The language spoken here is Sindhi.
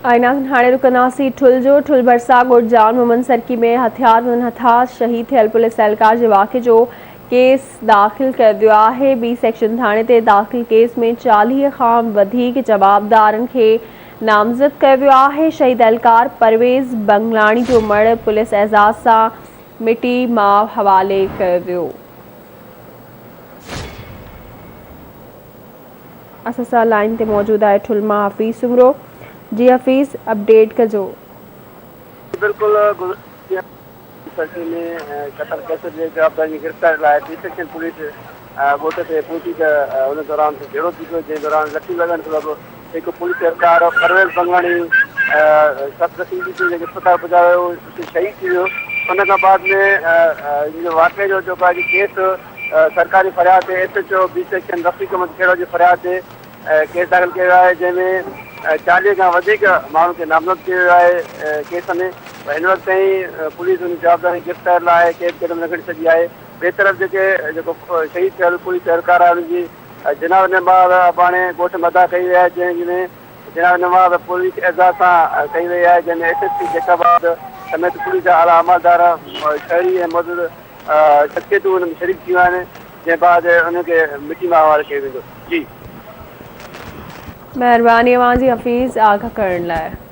۽ ناظرين هاڻي رڪنداسين ٺل جو، ٺل ڀرسان ڳوٺ جان محمد سرڪي ۾ هٿياربندن هٿان شهيد ٿيل پوليس اهلڪار جي واقعي جو ڪيس داخل ڪيو ويو آهي، بي سيڪشن ٿاڻي تي داخل ڪيس ۾ 40 کان وڌيڪ جوابدارن کي نامزد ڪيو ويو آهي، شهيد اهلڪار پرويز بنگلاڻي جو مڙهه پوليس اعزاز سان مٽي ماء حوالي ڪيو ويو. اسان سان لائين تي موجود آهي ٺل مان حفيظ سومرو جي حفيظ اپڊيٽ ڪجو. بلڪل گذريل ڏينهن سرڪي ۾ قتل ڪيس جي جوابدارن جي گرفتاري لاء بي سيڪشن پوليس ڳوٺ تي پهتي ته ان دوران جهيڙو ٿي پيو جنهن دوران لٺيون لڳڻ سبب هڪ پوليس اهلڪار پرويز بنگلاڻي سخت زخمي ٿي پيو جنهن کي اسپتال پهچايو ويو اتي شهيد ٿي ويو ان کان بعد ۾ ان واقعي جو جيڪو آهي ڪيس سرڪاري فرياد تي S H O B section Rafiq Ahmed Khuhro جي فرياد تي ڪيس داخل ڪيو ويو آهي جنهن ۾ 40 کان وڌيڪ ماڻهن کي نامزد ڪيو ويو آهي ڪيس ۾ پر هن وقت تائين پوليس ان جوابدارن کي گرفتار لاء ڪي به قدم نه کڻي سگهي آهي ٻئي طرف جيڪي جيڪو شهيد ٿيل پوليس اهلڪار آهي انهن جي جنازه نماز اباڻي ڳوٺ ۾ ادا ڪئي وئي آهي جنهن ۾ جنازه نماز پوليس اعزاز سان ڪئي وئي آهي جنهن ۾ ايس ايس پي جيڪب آباد سميت پوليس جا اعليٰ عملدار شهري ۽ معزز شخصيتون ان ۾ شريڪ ٿيون آهن جنهن بعد انهن کي مٽي ماء حوالي ڪيو ويندو. جي. مهرباني اوهان جي حفيظ آگاھ ڪرڻ لاء.